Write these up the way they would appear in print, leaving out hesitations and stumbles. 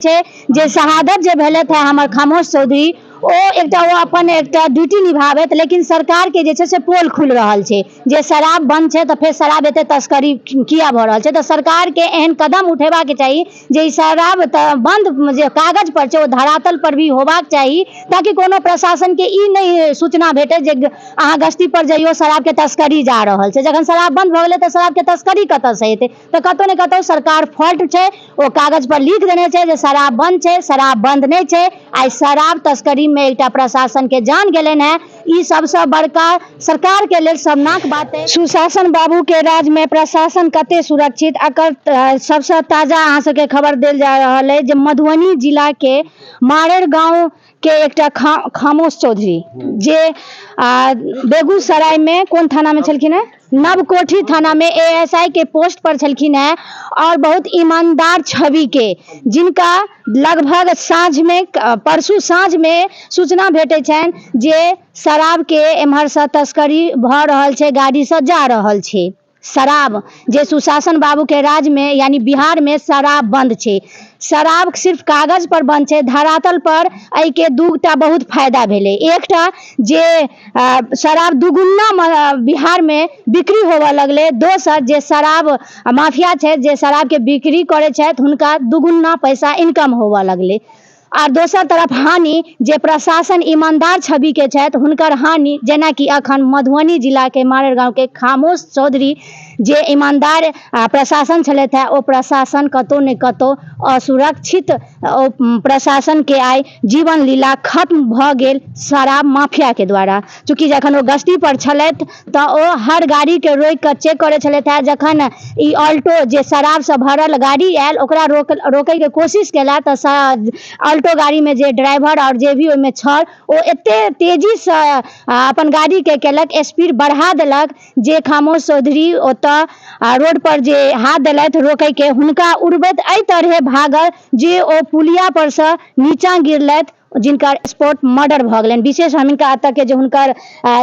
छै जे शहादत जे भेलथि है हमर खामोश चौधरी, ओ एकटा ओ अपन एकटा ड्यूटी निभाबैत, लेकिन सरकारके जे छै से पोल खुलि रहल छै जे शराब बंद छै तऽ फेर शराब एते तस्करी किया भऽ रहल छै। तऽ सरकारके एहन कदम उठेबाक चाही जे ई शराब तऽ बंद जे कागज पर छै ओ धरातल पर भी होबाक चाही, ताकि कोनो प्रशासनके ई नहि सूचना भेटै जे अहाँ गश्ती पर जइयौ शराबके तस्करी जा रहल छै। जखन शराब बंद भऽ गेलै तऽ शराबके तस्करी कतऽसँ हेतै? तऽ कतौ ने कतौ सरकार फॉल्ट छै, ओ कागज पर लिख देने छै जे शराब बंद छै, शराब बंद नहि छै। आइ शराब तस्करीमे एकटा प्रशासनके जान गेलनि हेँ। ई सबसँ बड़का सरकारके लेल शर्मनाक बात है। सुशासन बाबूके राजमे प्रशासन कते सुरक्षित, एकर सबसँ ताजा अहाँ सबके खबर देल जा रहल अछि जे मधुबनी जिलाके मारेर गाँव के एकटा खामोश चौधरी जे बेगूसरायमे कोन थानामे छलखिन हेँ, नवकोठी थानामे एएसआई के पोस्ट पर छलखिन हेँ और बहुत ईमानदार छविके, जिनका लगभग साँझमे परसू साँझमे सूचना भेटै छनि जे शराबके एम्हरसँ तस्करी भऽ रहल छै, गाड़ीसँ जा रहल छै शराब। जे सुशासन बाबूके राजमे यानी बिहारमे शराब बंद छै, शराब सिर्फ कागज पर बंद छै, धरातल पर एहिके दूटा बहुत फायदा भेलै। एकटा जे शराब दुगुना बिहारमे बिक्री होबऽ लगलै, दोसर जे शराब माफिया छै जे शराबके बिक्री करै छथि हुनका दुगुना पैसा इनकम होबऽ लगलै। आर दोसर तरफ हानि जे प्रशासन ईमानदार छविके छथि हुनकर हानि, जेनाकि अखन मधुबनी जिलाके मारेर गाँवके खामोश चौधरी जे ईमानदार प्रशासन छलथि हेँ, ओ प्रशासन कतहु ने कतहु असुरक्षित, ओ प्रशासनके आइ जीवन लीला खत्म भऽ गेल शराब माफियाके द्वारा। चूँकि जखन ओ गश्ती पर छलथि तऽ ओ हर गाड़ीके रोकि कऽ चेक करै छलथि हेँ। जखन ई ऑल्टो जे शराबसँ भरल गाड़ी आयल ओकरा रोकैके कोशिश केला तऽ ऑल्टो गाड़ीमे जे ड्राइवर आओर जे भी ओहिमे छल ओ एते तेजीसँ अपन गाड़ीके केलक, स्पीड बढ़ा देलक जे खामोश चौधरी ओतऽ रोड पर जे हाथ देलथि रोकैके, हुनका उड़बैत एहि तरहे भागल जे ओ पुलिया परसँ नीचाँ गिरलथि, जिनकर स्पॉट मर्डर भऽ गेलनि। विशेष हम हिनका एतऽके जे हुनकर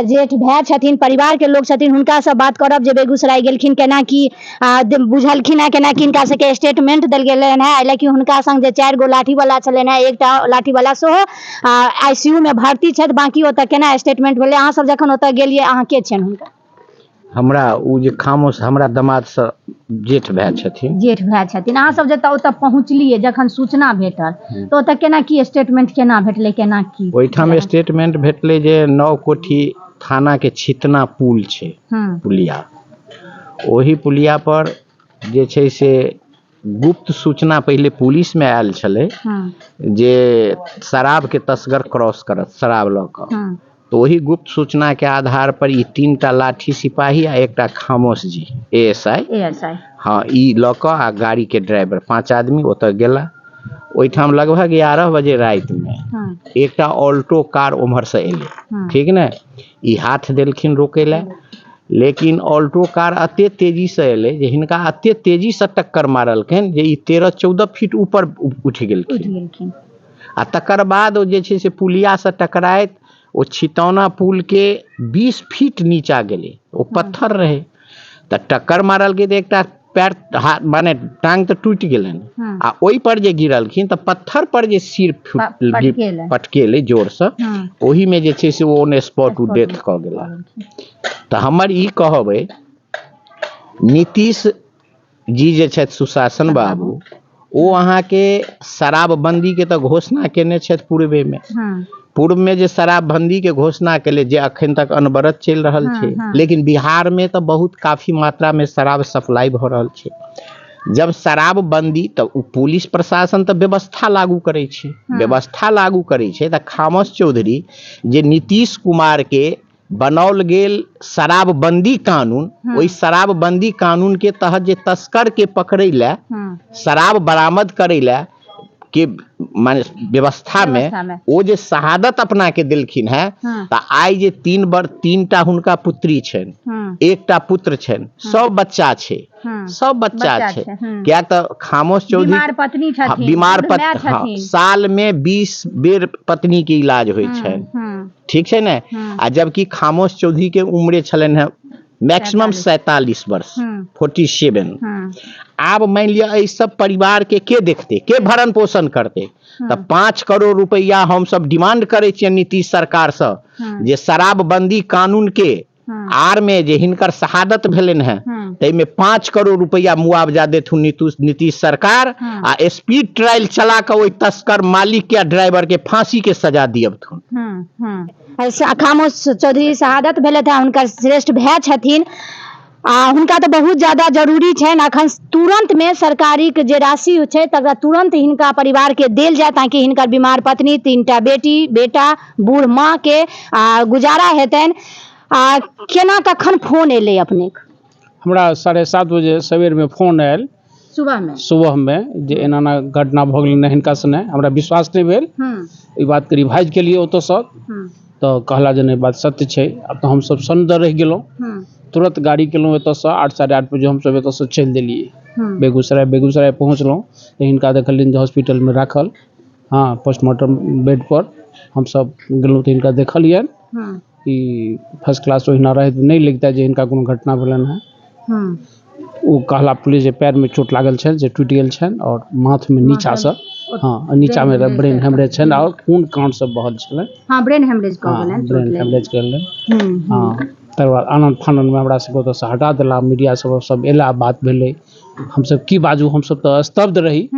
जेठ भाय छथिन, परिवारके लोक छथिन, हुनकासँ बात करब जे बेगूसराय गेलखिन केना की बुझलखिन हेँ, केना की हिनका सबके स्टेटमेंट देल गेलनि हेँ। लेकिन हुनका संग जे 4 गो लाठीवला छलनि हेँ, एकटा लाठीवला सेहो ICU मे भर्ती छथि। बाँकी ओतऽ केना स्टेटमेंट भेलै, अहाँ सब जखन ओतऽ गेलियै अहाँ के छियनि हुनका? हमरा ओ जे खामोश हमरा दमादसँ जेठ भाय छथिन। जेठ भाय छथिन। अहाँ सब जतऽ ओतऽ पहुँचलियै जखन सूचना भेटल तऽ ओतऽ केना की स्टेटमेंट केना भेटलै, केना की? ओहिठाम स्टेटमेंट भेटलै जे 9 कोठी थानाके छितना पुल छै, पुलिया, ओहि पुलिया पर जे छै से गुप्त सूचना पहिले पुलिसमे आयल छलै जे शराबके तस्कर क्रॉस करत शराब लऽ कऽ, तऽ ओहि गुप्त सूचनाके आधार पर ई 3टा लाठी सिपाही आ एकटा खामोश जी एएसआई, हाँ, ई लऽ कऽ आ गाड़ीके ड्राइवर 5 आदमी ओतऽ गेला। ओहिठाम लगभग 11 बजे रातिमे एकटा ऑल्टो कार ओम्हरसँ एलै, ठीक ने, ई हाथ देलखिन रोकै लए, लेकिन ऑल्टो कार एते तेजीसँ एलै जे हिनका एते तेजीसँ टक्कर मारलखिन जे ई 13-14 फीट ऊपर उठि गेलखिन। आ तकर बाद ओ जे छै से पुलियासँ टकराइत ओ छितौना पुलके 20 फीट नीचा गेलै, ओ पत्थर रहै तऽ टक्कर मारलकै तऽ एकटा पैर हाथ माने टांग तऽ टूटि गेलनि, आ ओहि पर जे गिरलखिन तऽ पत्थर पर जे सिर पटकेलै जोरसँ, ओहिमे जे छै से ओ ऑन स्पॉट ओ डेथ कऽ गेला। तऽ हमर ई कहब अइ नीतीश जी जे छथि सुशासन बाबू, ओ अहाँके शराबबंदीके तऽ घोषणा केने छथि पूर्वेमे, पूर्वमे जे शराबबंदीके घोषणा केले जे अखन तक अनवरत चलि रहल छै, लेकिन बिहारमे तऽ बहुत काफी मात्रामे शराब सप्लाई भऽ रहल छै। जब शराबबंदी तऽ ओ पुलिस प्रशासन तऽ व्यवस्था लागू करै छै, व्यवस्था लागू करै छै तऽ खामोश चौधरी जे नीतीश कुमारके बनाओल गेल शराबबंदी कानून, ओहि शराबबंदी कानून के तहत जे तस्कर के पकड़ै लए, शराब बरामद करै लए के माने व्यवस्था में ओ जे शहादत अपना के देलखिन है, तऽ आइ जे 3 टा हुनका पुत्री छनि, एकटा पुत्र छनि, सब बच्चा छै, सब बच्चा छै। किया तऽ खामोश चौधरी बीमार पत्नी छथिन, बीमार बूढ़ माय पत्नी, हाँ, छथिन। साल में 20 बेर पत्नी के इलाज होइ छनि, ठीक छै ने। आ जबकि खामोश चौधरी के उम्रे छलनि हेँ मैक्सिमम 47 वर्ष, 47। आब मानि लिअ एहि सब परिवारके के देखतै, के भरण पोषण करतै? तऽ 5 करोड़ रुपैआ हमसब डिमांड करै छियै नीतीश सरकारसँ जे शराबबंदी कानूनके आर में जे हिनकर शहादत भेलनि हेँ ताहिमे 5 करोड़ रुपैआ मुआवजा देथुन नीतीश सरकार, आ स्पीड ट्रायल चला कऽ ओहि तस्कर मालिक के आ ड्राइवर के फांसी के सजा दियबथुन। खामोश चौधरी शहादत भेलथि हेँ, हुनकर श्रेष्ठ भाय छथिन आ हुनका तऽ बहुत ज्यादा जरूरी छनि अखन तुरन्तमे सरकारीके जे राशि छै तकरा तुरन्त हिनका परिवारके देल जाय, ताकि हिनकर बीमार पत्नी, 3टा बेटी बेटा, बूढ़ माँके आ गुजारा हेतनि। आ केना कखन फोन एलै अपनेके? हमरा 7:30 बजे सवेरमे फोन आयल सुबहमे, सुबहमे जे एना एना घटना भऽ गेलै हिनका सने। हमरा विश्वास नहि भेल, ई बातके रिवाइज केलियै ओतऽसँ तऽ कहला जे नहि बात सत्य छै। आब तऽ हमसब सन्न रहि गेलहुँ। तुरंत गाड़ी केलहुँ एतऽसँ 8 साढ़े 8 बजे हमसब एतऽसँ चलि देलियै बेगूसराय। बेगूसराय पहुँचलहुँ तऽ हिनका देखलियनि जे हॉस्पिटलमे राखल, हाँ पोस्टमार्टम बेडपर। हमसब गेलहुँ तऽ हिनका देखलियनि कि फर्स्ट क्लास ओहिना रहैत नहि लगिता जे हिनका कोनो घटना भेलनि हेँ। ओ कहला पुलिस जे पैरमे चोट लागल छनि जे टूटि गेल छनि और माथमे नीचासँ, हाँ नीचामे ब्रेन हेमरेज छनि और खून कान सब बहल छलनि। हाँ ब्रेन हेमरेज कऽ गेलनि, ब्रेन हेमरेज कऽ गेलनि। हाँ तकर बाद आनन फाननमे हमरा सबके ओतऽसँ हटा देला। मीडिया सब सब एला, बात भेलै। हमसब की बाजू, हमसब तऽ स्तब्ध रही।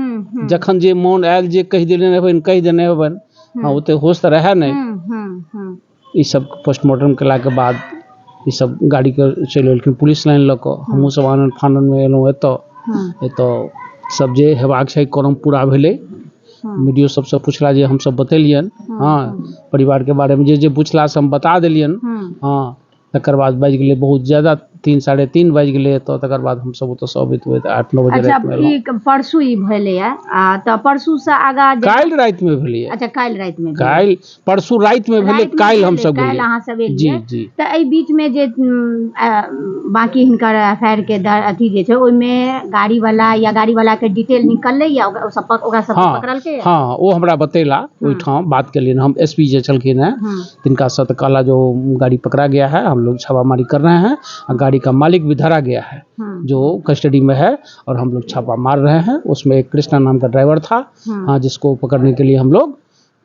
जखन जे मोन आयल जे कहि देने हेबनि कहि देने हेबनि। हाँ ओते होश तऽ रहए नहि। ई सब पोस्टमार्टम केलाके बाद ई सब गाड़ीके चलि एलखिन पुलिस लाइन लऽ कऽ। हमहूँ सब आनन फाननमे एलहुँ एतऽ। एतऽ सब जे हेबाक छै क्रम पूरा भेलै। मीडियो सबसँ पुछला जे हमसब बतेलियनि, हाँ परिवारके बारेमे जे जे पुछला से हम बता देलियनि। हाँ तकर बाद बाजि गेलै बहुत ज्यादा, 3 साढ़े 3 बाजि गेलै एतऽ। तकर बाद हमसब ओतऽसँ अबैत अबैत 8 9 बजे रातिमे एलहुँ। ई परसू ई भेलैए आ तऽ परसूसँ आगाँ काल्हि रातिमे भेलैए। अच्छा काल्हि रातिमे। काल्हि परसू रातिमे भेलै, काल्हि हमसब गेलियै, अहाँ सब एलियै। जी जी। तऽ एहि बीचमे जे बाकी हिनकर एफ I R के अथी जे छै ओहिमे गाड़ी वाला या गाड़ी वाला के डिटेल निकललै या ओकरा सब पकड़लकै? हाँ ओ हमरा बतेला, ओहिठाम बात केलियनि हम। एस पी जे छलखिन हेँ तिनकासँ तऽ कहला जो गाड़ी पकड़ा गया है, हम लोग छापामारी कर रहे हैं और गाड़ी का मालिक भी धरा गया है जो कस्टडी में है और हम लोग छापा मार रहे हैं। उसमें एक कृष्णा नाम का ड्राइवर था, हाँ जिसको पकड़ने के लिए हम लोग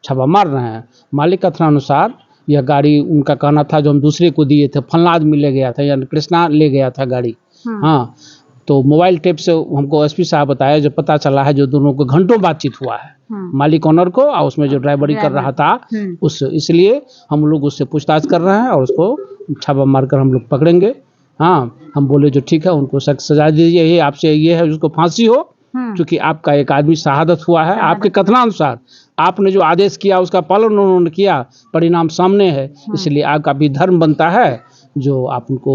छापा मार रहे हैं। मालिक कथनानुसार यह गाड़ी उनका कहना था जो हम दूसरे को दिए थे, फलना आदमी ले गया था, यानी कृष्णा ले गया था गाड़ी। हाँ तो मोबाइल टेप से हमको एसपी साहब बताया जो पता चला है जो दोनों को घंटों बातचीत हुआ है, मालिक ऑनर को और उसमें जो ड्राइवरी कर रहा था उस, इसलिए हम लोग उससे पूछताछ कर रहे हैं और उसको छापा मारकर हम लोग पकड़ेंगे। हाँ हम बोले जो ठीक है उनको सख्त सजा दीजिए, ये आपसे ये है उसको फांसी हो, क्योंकि आपका एक आदमी शहादत हुआ है। आपके कथनानुसार आपने जो आदेश किया उसका पालन उन्होंने किया, परिणाम सामने है, इसलिए आपका भी धर्म बनता है जो आप उनको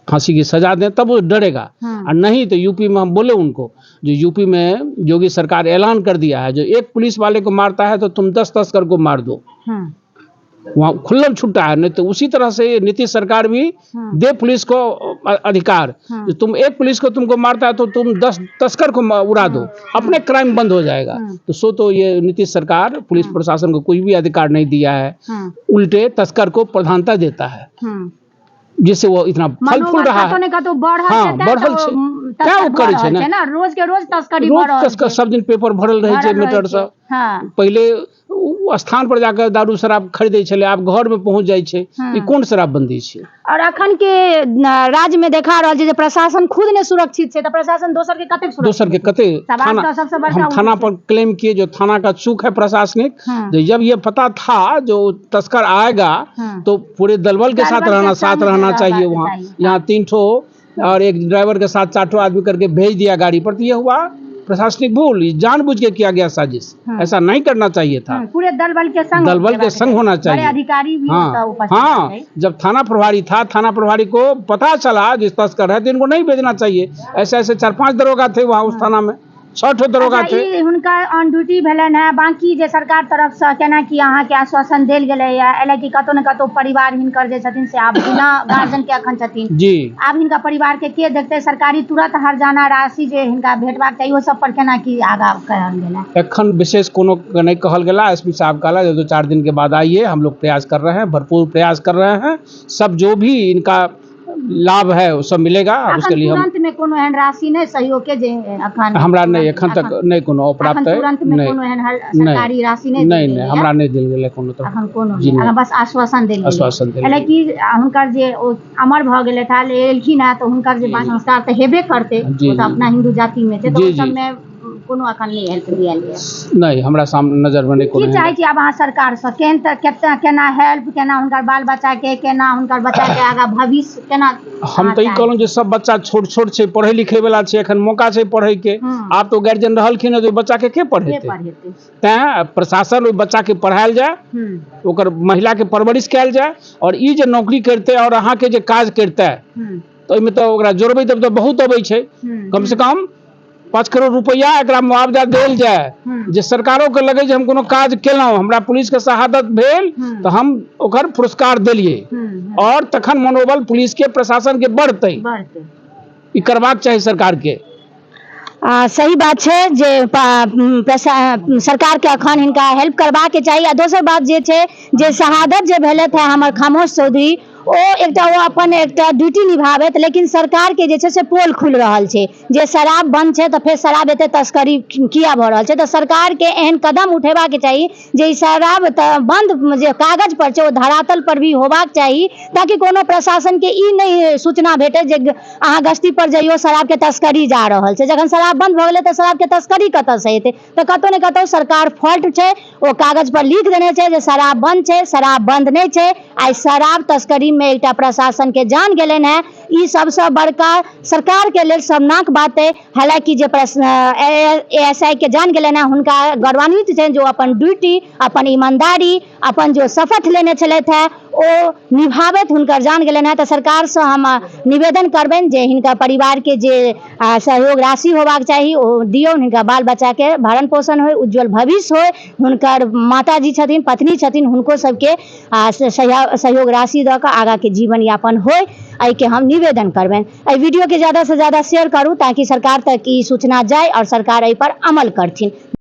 फांसी की सजा दें, तब वो डरेगा। और नहीं तो यूपी में हम बोले उनको जो यूपी में योगी सरकार ऐलान कर दिया है जो एक पुलिस वाले को मारता है तो तुम 10 तस्कर को मार दो, वहाँ खुल्लम छुट्टा है। नहीं तो उसी तरह से नीतीश सरकार भी दे पुलिस को अधिकार, तुम एक पुलिस को तुमको मारता है तो तुम 10 तस्कर को उड़ा दो, अपने क्राइम बंद हो जाएगा। तो सो तो ये नीतीश सरकार पुलिस प्रशासन को कोई भी अधिकार नहीं दिया है, उल्टे तस्कर को प्रधानता देता है, जिससे वो इतना फल फूल रहा है। हाँ बढ़ल छै, तें ओ करै छै ने, रोज के रोज तस्करी, रोज तस्कर सब दिन पेपर भरल रहै छै मैटर सब। पहिले स्थान पर जाकर दारू शराब खरीदै छलै, आब घर में पहुंच जाइ छै। ई कोन शराबबंदी छै? और अखन के राज्य में देखा रहल छै जे प्रशासन खुद ने सुरक्षित छै, तऽ प्रशासन दोसर के कतेक सुरक्षित, दोसर के कतेक? थाना, हम थाना पर क्लेम किए जो थाना का चूक है प्रशासनिक, जो जब ये पता था जो तस्कर आएगा तो पूरे दलबल के साथ रहना, साथ रहना चाहिए वहाँ। यहाँ 3 ठो और एक ड्राइवर के साथ 4 ठो आदमी करके भेज दिया गाड़ी पर, तो ये हुआ प्रशासनिक भूल, जानबूझ के किया गया साजिश, ऐसा नहीं करना चाहिए था। पूरे दलबल के संग, दलबल के संग होना चाहिए, अधिकारी भी। हाँ हाँ, जब थाना प्रभारी था, थाना प्रभारी को पता चला जिस तस्कर है तो इनको नहीं भेजना चाहिए। ऐसे ऐसे 4-5 दरोगा थे वहाँ उस थाना में, 6 ठो दरोगा थे। हुनका ऑन ड्यूटी भेलनि है। बाकी जे सरकार तरफ से केना कि अहाँके आश्वासन देल गेलै है, कि कतौ ने कतौ परिवार हिनकर जे छथिन से आब बिना गार्जियन के अखन छथिन जी, आब हिनका परिवार के के देखतै? सरकारी तुरंत हर्जाना राशि जे हिनका भेटबाक चाही ओ सब पर केना की आगाँ कहल गेलै? एखन विशेष कोनो नहीं कहल गेला। एसपी साहब कहला जो 2-4 दिन के बाद आइए, हम लोग प्रयास कर रहे हैं, भरपूर प्रयास कर रहे हैं, सब जो भी इनका लाभ है वो सब मिलेगा। अखन उसके लिए हम तुरंत में कोनो एहन राशि नहि सहयोग के जे अखन हमरा नहि एखन तक नहि कोनो अखन प्राप्त तुरंत में नहि कोनो एहन सरकारी राशि नहि नहि देल नहि गेलैए। हमरा नहि देल गेलै कोनो तरह। अखन कोनो जी नहि, नहि। अखन बस आश्वासन देल गेलै। आश्वासन देल गेलै। हालांकि हुनकर जे ओ अमर भऽ गेलथि हँ, एलखिन हँ, तऽ हुनकर जे संस्कार तऽ हेबे करतै, जी, ओ तऽ जी। अपना हिन्दू जाति मे छै, तऽ जी, ओहि जी। सबमे कोनो अखन नहि हेल्प दियायल यऽ। नहि, हमरा सामने नजरमे नहि की कोनो चाहै छी आब अहाँ सरकारसँ? केहन तऽ कते केना हेल्प, केना हुनकर बाल बच्चाके, केना हुनकर बच्चाके आगाँ भविष्य केना? हम तऽ ई कहलहुँ जे सब बच्चा छोट छोट छै, पढ़ै लिखै वला छै, एखन मौका छै पढ़ैके। आब तऽ गार्जियन रहलखिन हँ जे ओहि बच्चाके के के पढ़ेतै? पढ़ेतै? तैँ प्रशासन ओहि बच्चाके पढ़ायल जाय, ओकर महिलाके परवरिश कयल जाय, आओर ई जे नौकरी करितै आओर अहाँके जे काज करितै, तऽ ओहिमे तऽ ओकरा जोड़बै तब तऽ बहुत अबै छै। कमसँ कम 5 करोड़ रुपैआ एकरा मुआवजा देल जाय, जे सरकारोके लगै जे हम कोनो काज केलहुँ, हमरा पुलिसके शहादत भेल तऽ हम ओकर पुरस्कार देलियै, आओर तखन मनोबल पुलिसके प्रशासनके बढ़तै। बढ़तै। ई करबाक चाही सरकारके। सही बात छै जे सरकारके अखन हिनका हेल्प करबाक चाही। आ दोसर बात जे छै जे शहादत जे भेलथि है हमर खामोश चौधरी, ओ एकटा ओ अपन एकटा ड्यूटी निभाबैत, लेकिन सरकारके जे छै से पोल खुलि रहल छै जे शराब बंद छै तऽ फेर शराब एते तस्करी किया भऽ रहल छै। तऽ सरकारके एहन कदम उठेबाक चाही जे ई शराब तऽ बंद जे कागज पर छै, ओ धरातल पर भी होबाक चाही, ताकि कोनो प्रशासनके ई नहि सूचना भेटै जे अहाँ गश्ती पर जइयो, शराबके तस्करी जा रहल छै। जखन शराब बंद भऽ गेलै तऽ शराबके तस्करी कतऽसँ हेतै? तऽ कतौ ने कतौ सरकार फॉल्ट छै। ओ कागज पर लिख देने छै जे शराब बंद छै, शराब बंद नहि छै। आइ शराब तस्करीमे एकटा प्रशासनके जान गेलनि हेँ। ई सबसँ बड़का सरकारके लेल शर्मनाक बात अइ। हालाँकि जे प्रश्न एएसआई के जान गेलनि हेँ, हुनका गौरवान्वित छनि जे ओ अपन ड्यूटी, अपन ईमानदारी, अपन जो शपथ लेने छलथि हेँ, ओ निभाबैत हुनकर जान गेलनि हेँ। तऽ सरकारसँ हम निवेदन करबनि जे हिनका परिवारके जे सहयोग राशि होबाक चाही ओ दियौ, हिनका बाल बच्चाके भरण पोषण होइ, उज्जवल भविष्य होइ। हुनकर माताजी छथिन, पत्नी छथिन, हुनको सबके सहयोग राशि दऽ कऽ आगाँके जीवन यापन होइ, एहिके हम निवेदन करबनि। एहि वीडियोके ज़्यादासँ ज़्यादा शेयर करू ताकि सरकार तक ई सूचना जाय आओर सरकार एहि पर अमल करथिन।